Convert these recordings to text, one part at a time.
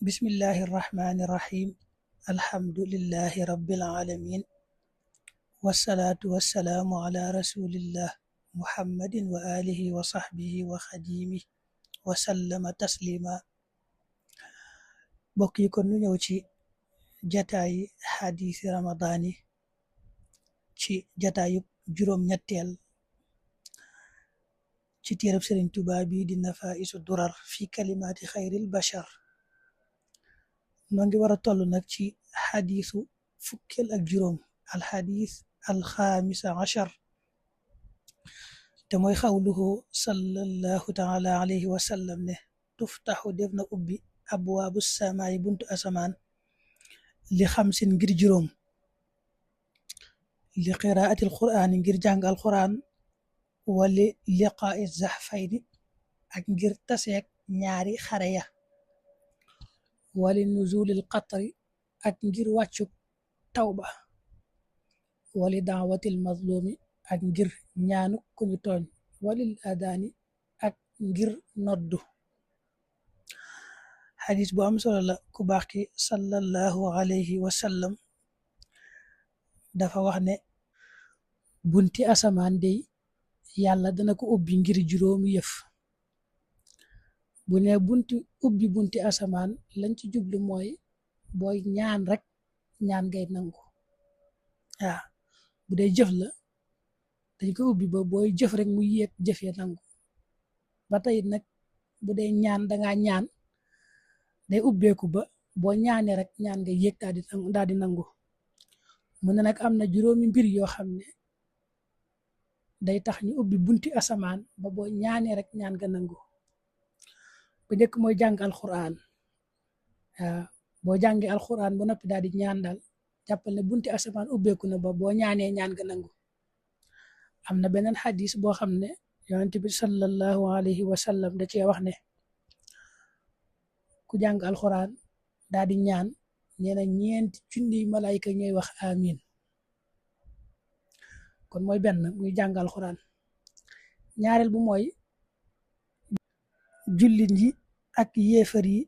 بسم الله الرحمن الرحيم. الحمد لله رب العالمين، والصلاة والسلام على رسول الله محمد وآله وصحبه وخديمه وسلم تسليما. بقي كن نيوتي جتاي حديث رمضاني ci jataayub juróom ñetteel ci téereb Sëriñ Tuubaa bi di Nafaa'isu Durar fi kalimaati xayril bashar. noo ngi war a toll nag ci xadiisu fukkeel ak juróom, alxadiis alxaamisa ashar, te mooy xawluhu sallallahu taala alayhi wa sallam ne tuftaxu def na ubbi abwaabu samaay buntu asamaan li xamsin ngir juróom, li qiraatil quraan ngir jàng alquran, wali liqaa'i zaxfayni ak ngir taseek ñaari xare ya, wali nuzulil qatri ak ngir wàccuk tawba, wali daawatil mazlumi ak ngir ñaanu ku ñu tooñ, walil adaani ak ngir noddu. xadis bu am solo la. ku baax ki sallallahu alayhi wa sallam dafa wax ne bunti asamaan dey yàlla dana ko ubbi ngir juróomi yëf. bu ne bunti asamaan lañ ci jublu mooy booy ñaan rek ñaan ngay nangu. waaw bu dee jëf la dañ ko ubbi ba booy jëf rek mu yéeg jëfee nangu. ba tey nag bu dee ñaan dangaa ñaan day ubbeeku ba boo ñaanee rek ñaan nga yéeg daal di nangu. mu ne nag am na juróomi mbir yoo xam ne day tax ñu ubbi bunti asamaan ba boo ñaanee rek ñaan nga nangu. bu njëkk mooy jàng alquran. waaw boo jàngee alquran ba noppi daal di ñaan daal jàppal ne bunti asamaan ubbeeku na ba boo ñaanee ñaan nga nangu. am na beneen xadis boo xam ne yonent bi sallallahu alayhi wa sallam da cee wax ne ku jàng alquran daal di ñaan nee na ñeenti junniy malaayika ñooy wax amin. kon mooy benn muy jàng alquran. ñaareel bu mooy jullit ñi ak yéefar yi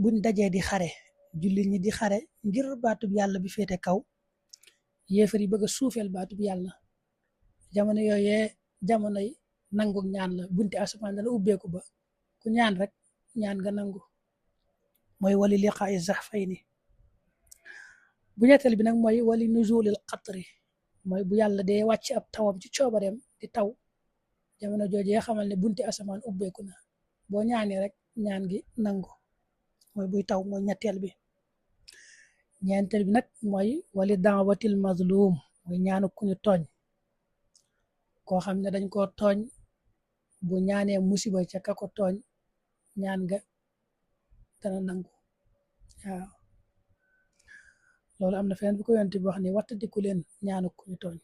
buñ dajee di xare, jullit ñi di xare ngir baatub yàlla bi féete kaw, yéefar yi bëgg a suufeel baatub yàlla. jamono yooyee jamonoy nangu ñaan la, bunti asamaan dana ubbeeku ba ku ñaan rek ñaan nga nangu. mooy wali liqaa'i zaxfayni. bu ñetteel bi nag mooy wali nuzulil qatri, mooy bu yàlla dee wàcc ab tawam ci coobareem di taw, jamono joojee xamal ne bunti asamaan ubbeeku na boo ñaanee rek ñaan gi nangu. mooy buy taw mooy ñetteel bi. ñeenteel bi nag mooy wali daawatil mazlum, mooy ñaanu ku ñu tooñ. koo xam ne dañ koo tooñ bu ñaanee musiba ca ka ko tooñ ñaan nga dana nangu. waaw loolu am na feneen bu ko yonent bi wax ne wattandiku leen ñaanu ku ñu tooñ,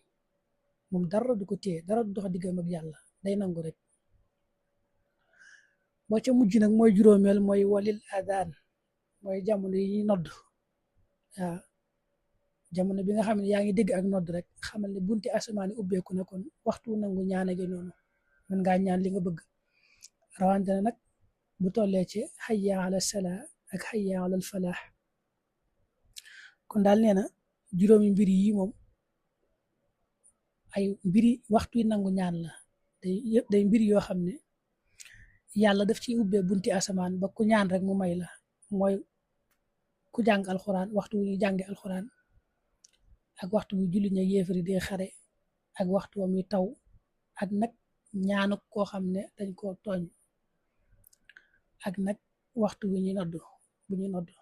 moom dara du ko téye, dara du dox diggam ak yàlla, day nangu rek. boo ca mujj nag mooy juróomeel mooy walil adaan, mooy jamono yi ñuy nodd. waaw jamono bi nga xam ne yaa ngi dégg ak nodd rek xamal ne bunti asamaan yi ubbeeku na, kon waxtu nangu ñaan gi noonu mën ngaa ñaan li nga bëgg. rawante na nag bu tollee ci hayya ala salaa ak hayya ala falaax. kon daal nee na juróomi mbir yi moom ay mbiri waxtu nangu ñaan la. day mbir yoo xam ne yàlla daf ci ubbee bunti asamaan ba ku ñaan rek mu may la. mooy ku jàng alxuraan, waxtu wu ñuy jànge alxuraan, ak waxtu wu julli ña yéefari dee xare, ak waxtu wa muy taw, ak nag ñaanu koo xam ne dañ koo tooñ, ak nag waxtu wu ñuy noddu bu ñuy noddu.